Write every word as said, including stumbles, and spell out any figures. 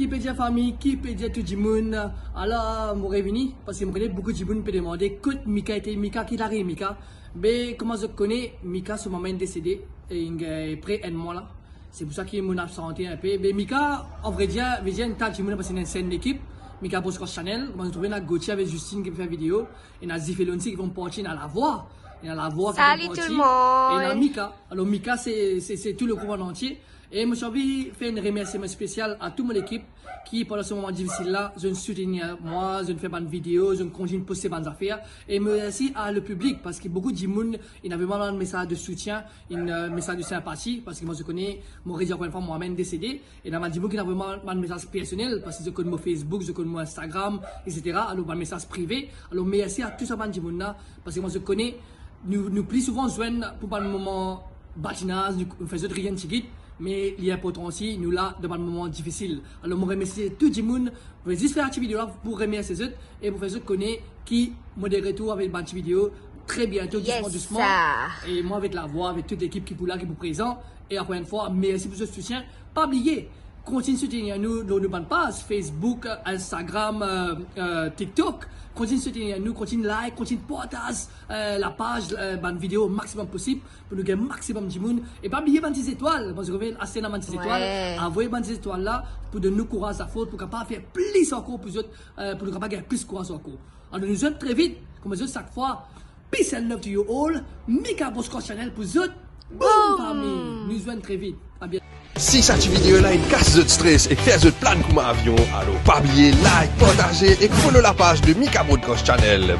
Ki pe dir fami, ki pe dir tou dimoun? Ala, mo revini, parski mo kone boukou dimoun pe demande kot Mika ete, Mika ki lari, Mika. Be, kouma zot kone, Mika so mama inn desede, e inn pre enn mwa la. Se pou sa ki mo'nn absante inpe. Be, Mika, an vre dir, ve dir enn ta dimoun, parski ena enn lekip, Mika Broadcast Channel, kouma zot trouve ena Gauthier avek Justine ki pe fer video, ena Zifelon si ki finn parti, ena Lavwa, ena Lavwa ki finn parti, ena Mika. Alor, Mika, se, se, se tou le group an antie. E mo ti anvi fer enn remersiman spesial a tou mo lekip ki, pandan se moman difisil la, zot inn soutenir mwa, zot inn fer bann video, zot inn kontign poste bann zafer. E mersi a le piblik, parski boukou dimoun inn avoy mwa bann mesaz de soutien, enn, e, mesaz de sinpati, parski mwa, zot kone, mo redir ankor enn fwa, mo mama inn desede, e ena bann dimoun ki inn avoy mwa bann mesaz personel, parski zot konn mo Facebook, zot konn mo Instagram, etsetera. Alor, bann mesaz prive. Alor, mersi a tou sa bann dimoun la, parski mwa, zot kone, nou, nou pli souvan zwenn pou bann moman badinaz, nou, nou fer zot rir enn tigit, me li inportan osi, nou la dan bann moman difisil. Alor, mo remersie tou dimoun, mo zis fer sa ti video la pou remersie zot e pou fer zot kone ki mo de retour avek bann ti video tre biento, dousman, dousman. E mwa avek Lavwa, avek tou lekip ki pou la, ki pou prezan. E ankor enn fwa, mersi pou zot soutien. Pa bliye, kontign soutenir nou lor nou bann paz, Facebook, Instagram, e, e, TikTok. Kontign soutenir nou, kontign like, kontign partaz, e, lapaz, e, bann video maximum posib pou nou gagn maximum dimoun. E pa bliye bann ti zetwal, parski aster ena bann ti zetwal, avoy bann ti zetwal la pou donn nou kouraz, lafors pou kapav fer plis ankor pou zot, e, pou nou kapav gagn plis kouraz ankor. Alor, nou zwenn tre vit, kouma zot sak fwa. Peace and love to you all. Mika Broadcast Channel pou zot. Boom, fami. Nou zwenn tre vit. A biento. Si sa ti video la inn kas zot stres ek fer zot plane kouma avion, alor pa bliye like, partaze ek follow lapaz de Mika Broadcast Channel.